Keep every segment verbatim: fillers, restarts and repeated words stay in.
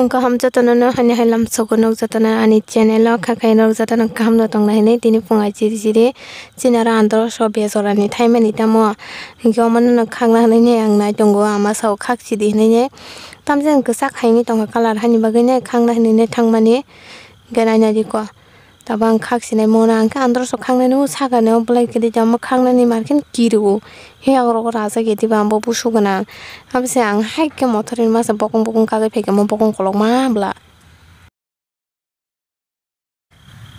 Ang kaham jotono no hani hai lamsogo nok jotono ani channel o kha khe nok jotono kaham no tong nai hinwi tini phung ai chiri chiri chini aro andro so bejor ani thaimani tamo hinkhe omono no khakna hinwi ne ang nai tongo ama sao khak sidi hinwi ne tamjani kwchak hai wngwi tongkha colour hani bagwi ne khakna hinwi ne thangmani hinkhe nai nai di ko. Tabang khak sinai mona, hwnkhe andro sok khaknani o sakani o belai kwrwi tamo khaknani markhe kirio. He agrogo rajak ya diba, ambo busu gwnang. Abose ang hai khe mothor ni masa bokong bokong kagwi phaikha, omo bokong kolokma bwla.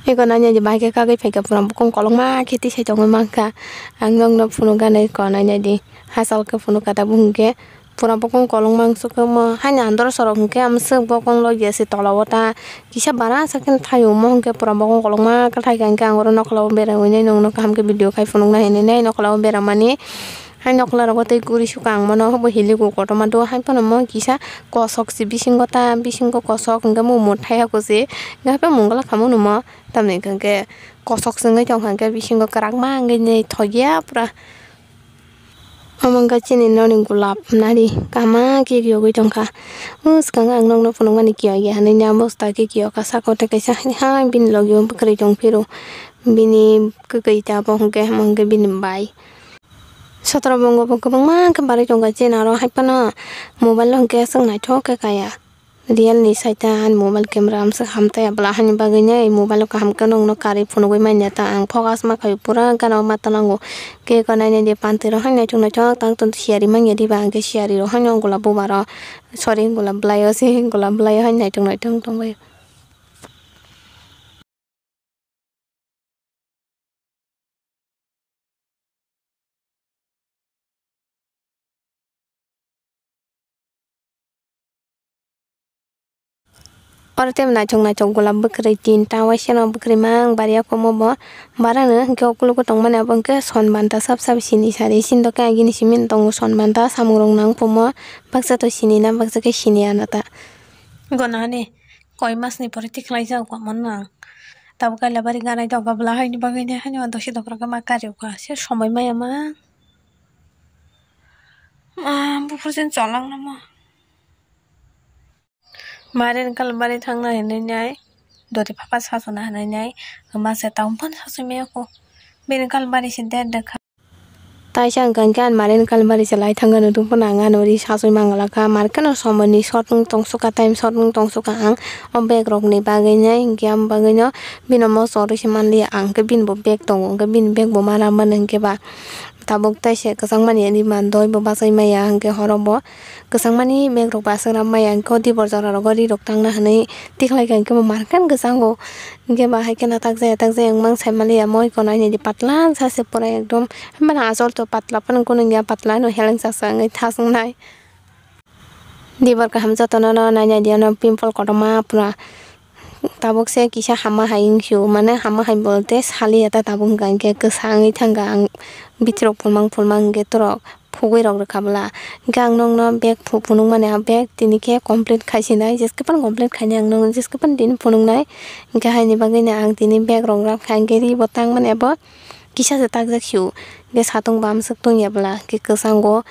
Eko nai nai di, bai khe kagwi phaikha, pura bokong kolokma khe tisai tongwi mankha. Ang nokno phunukgani ko nai nai di, hachal khe phunukha tabuk hwnkhe. Pura bokong kolokma ang sukhe omo. Haini andro sorok hwnkhe amswk bokong logya se tola o ta kisa bara sa khe thaio omo hwnkhe pura bokong kolokma khe thaikha hwnkhe ang oro nokla o berai nai nongno kaham khe video khai phunukna hinwi nai nokla o beramani. Hai nokla rogo tei guri sukha ang mano hwbo hiligo kotorma do hai phano omo kisa kosok se bisingo ta bisingo kosok hwnkhe mung mut thaiha kuchi hwnkhe haphai mungla khamung nungmo tamni hwnkhe kosok se wngwi tongkha hwnkhe bisingo kwrakma wngwi nai thokya pura. Omo wngkha chini noni gulab nari kaham khe yogwi tongkha. O swkang ang nokno phunukmani kiyokya hinwi ni bosta khe kiyokha saka o tei kaisa hai bini logi o bwkrwi tong phiro bini kwkwi ta bo hwnkhe omo hwnkhe bini bai. Sotro bongo bo kwbangma khe barwi tongkha chini aro hai phano mobile o hwnkhe aswk naithok khe kaya. Real ni side ta ani mobile camera amswk hamtaya bwla haini bagwi nai mobile o kaham khe nokno karwi phunugwi manya ta ang focus ma khaio pura gana o ma twnango. Cake o nai nai di panti rok hai naithok naithok tang tong siyari manya diba hwnkhe siyari rok haino gulab bubar o sorry gulab bwlai o se gulab bwlai o hai naithok naithok tongbaio. Oro tei naithok naithok gulab bwkrwi tinta waisa no bwkrwi mang bari ya komo bo barano hwnkhe ukologo tongmani abo hwnkhe son banta sap sap sini sari sini dokhe agini simi tongo son banta samung rok nang pomo baksa to sini na baksa khe sini ya na ta. Gana hani. Koi mas ni pore tikhlai jak omo no ang. Tabuk kaila bari ganai tongkha bwla haini bagwi ni haino dosi dophra khe ma kari o kha se somoi maya ma. Ma buphuru jen cholang namo. Maren kal bari thangna hinwi nai. Dori phapa sasuna hinwi nai. Ma se tang phano sasui maya kho. Bini kal bari se der der kha. Taisa hwnkha hwnkhe ani maren kalbari se lai thangkha, nwtwng phano ang ano ri sachwi mangala kha. Markhe no somoni short wng tong sukha, time short wng tong sukha ang o bag rokni bagwi nai. Hinkhe amo bagwino bino moso rwisi manliya ang, hinkhe bini bo bag tongo, hinkhe bini bag bo ma ram mano hinkhe ba. Tabuk taise kwchangmani ani mandoi bo bachai maya, hinkhe horo bo kwchangmani bag rok bo aswk ram maya, hinkhe o dibor jora rogo ri rok tangna hinwi tikhlai kha, hinkhe bo markhe no kwchango. Hinkhe ba hai kheno takjaya takjaya wngmang sai manliya, moi kono ani di patla sa se pura ekdom. Hwnba na achol to patla phano kunui ya, patla no heleng chaksa wngwi thas wngnai. Dibor kaham jotono no nai nai di, ano pimple kotorma pura. Tabuk se kisa hama hai wng sio, mane hama hai bolte saliya ta tabuk hwnkha, hinkhe kwsa wngwi thangkha ang bitirok phulmang phulmang hinkhe torok. Phugwi rok rwkha bwla. Hinkhe ang nokno bag phu-, phunukmani a bag tini khe complete khai sinai, jeske phano complete khainai ang nokno jeske phano tini phunuknai. Hinkhe haini bagwino ang tini bag rok rwkha, hinkhe ri bo tangmani abo kisa se takjak sio. Hinkhe satung bo amswk tungya bwla, hinkhe kwchango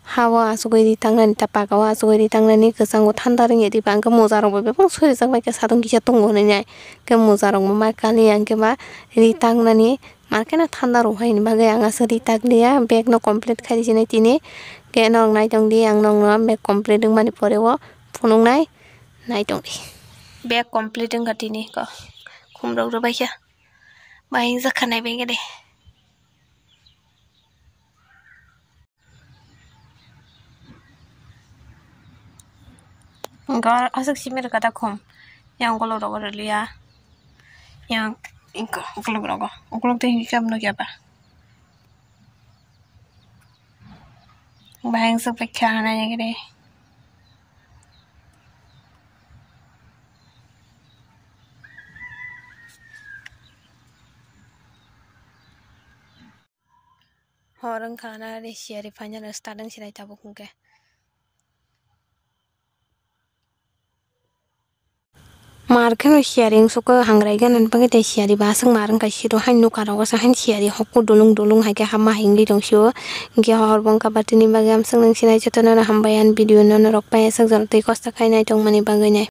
ha o achugwi ri tangnani, ta paka o achugwi ri tangnani, kwchango thanda rwngya ri ba, hinkhe moja rok bo bebak surijak bai khe satung kisa tongo hinwi nai. Hinkhe moja rok bo ma kaliya, hinkhe ba ri tangnani. Markhe no thanda rok hai ni bagwi ang aswk ri tak liya, bag no complete khai sinai tini. Khe norok nai tong di, ang nokno bag complete wngmani pore o phunuknai nai tong di. Bag complete wngkha tini ko khum rok rwbai kha. Bai wngjakha nai bai khe de. Hwnkhe oro aswk simi rwkha da khum. Yang ukuluk rogo rwliya. Yang ukuluk rogo. Ukuluk tei hwnwi khe nukya ba. Bahai wngsa bai kha hwnwi nai khe de. Hor wngkha na re siyari phaina rw start wng sinai tabuk hwnkhe. Mar kheno siyari wng sukha hangrai gana bagwi tei siyari ba aswk mar wngkha siro haino nukha rogo sa haino siyari hokhu dulung dulung hai khe hama hai wngwi tong sio. Hinkhe hor bo wngkha ba tini bagwi amswk nang sinai jotono no hambai ani video no norok pai aswk jora tei kosto khai nai tongmani bagwi nai.